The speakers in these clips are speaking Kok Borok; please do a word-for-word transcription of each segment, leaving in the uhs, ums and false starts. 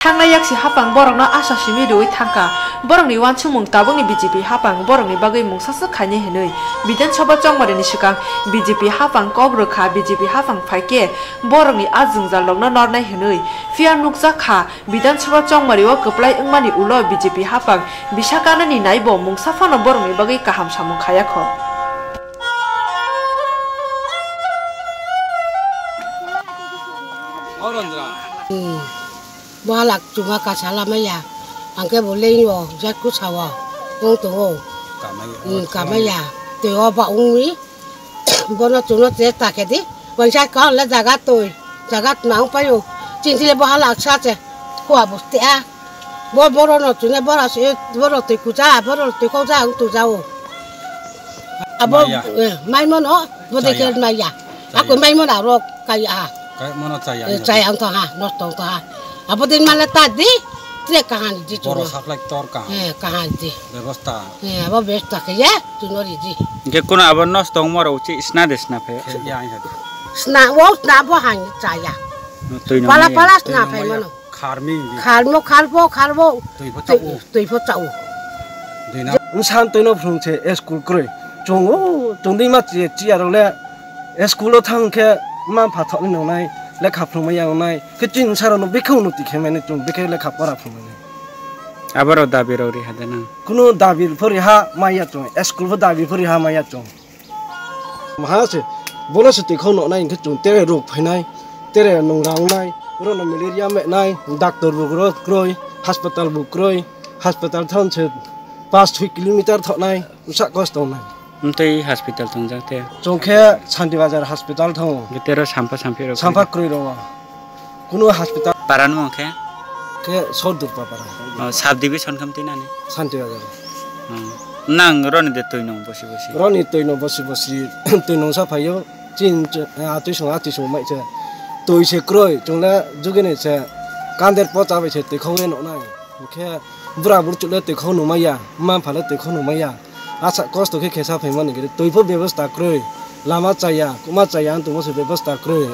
Thangnai yaksi haphang borokno asa simi rwui thangkha. Borokni uansukmung tabukni B J P haphang borokni bagwi mungsaswk khainai hwnwi Bidhan Sabha chongmarini swkang B J P haphang kok rwkha, B J P haphang phaikhe borokni a jwngjalrokno nornai hwnwi. Phiya nukjakha Bidhan Sabha chongmario kwplai wngmani ulo B J P haphang bisa kanani naibo mungsa phano borokni bagwi kaham samung khayakho. Bohalak chuma kasa lamaya, angke bo leingo jat kusawo wng tongo. Kamaya. Hmm, kamaya. Tei o ba wngwi bono chuno te takedi. Waisa kol le jaga twi, jaga twi nang payo. Chintile bohalak sa che. Khua bo te a. Bo boro no chune boro se, boro twi kuja, boro twi koja wng tujao. Abo, maya. Eh, maimono, bo de Chaya. Kel maya. Chaya. Ako maimono aro kaya. Kaya mono chaya. Eh, chaya wng tong ha, nosto wng tong ha. Abo din male ta di, tre kahan di chuno. Boro saplai tor kahan. Eh, kahan di. Bebosta. Eh, abo bebosta kaya, chuno ri di. Ge kono abo nosto wng moro uchi sna de sna phe. Khe ya ya. Sna wo sna bo han chaya. Twi no pala maya. Pala sna phe mano. Kharmi. Kharmo, kharbo, kharbo. Twi pho chao. Twi pho chao. Dina. Wngsan twi no phrung se school kroi. Chungo, chungdi ma chi, chi aro le school o thang khe ma pha thok ni nongnai, lekha phrung ma yang nai. Khe chini saro no bikhe uno tikhe mani chung bikhe lekha pora phrung mani. Abaro dabi rok ri ha de nang. Kuno dabi phori ha maya chung, school pho dabi phori ha maya chung. Maha se, bono se twi khok noknai hwnkhe chwng tere rok phainai, tere nung rangnai, borokno malaria menai, doctor bo ro kroi, hospital bo kroi, hospital thang se paanch soi kilometer thoknai, bwsa kosto wngnai. Amtwi hospital tongjak te? Chwng khe Santi Bazar hospital thango. Hwnkhe tero sampha samphi rok Sampha fai? Kwrwi rwo. Kuno hospital. Paran mung khe? Khe Sordurpa para. Oh, sub division kham tinani? Santi Bazar. Hmm. Nang roni de twi nung bosi bosi? Roni twi nung bosi bosi, twi nung sa phaio. Chin, ch-, ah, twi sung, ah, twi sung mai se. Twi se kroi, chwng le jugini se. Kander pocha bai se twi khogwi nuknai. Hwnkhe bura burchuk le twi khogwi nukmaya, mma mpha le twi khogwi nukmaya. Asa kosto khe khesa phaimani khe twi pho bebosta kwrwi, lama chaya, kwma chaya, ang tongmo se bebosta kwrwi.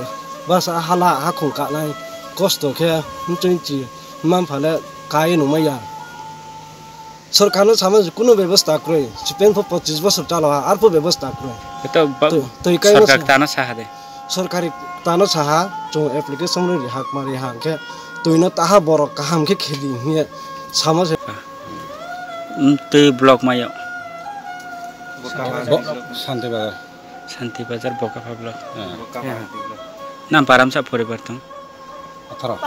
Bwsa hala hakhung kanai kosto khe mchwng chi mma mpha le kai nukmaya. Sorkar no sama kunu bebosta kwrwi, chipeng pho pochis bosor chalo ha, arpho bebosta kwrwi. Eto ba-, twi, twi kai sorkar bosor. Tano saha de. Sorkari tano saha, chwng application rwi rihak ma rihak khe, twino taha borok kaham khe kheli hiye sama se. Hmm, twi block mayo. Bo-, Santi Bazar. Santi Bazar, Bokapha block. Ha. Nang paramsa poribar tong? Atharo.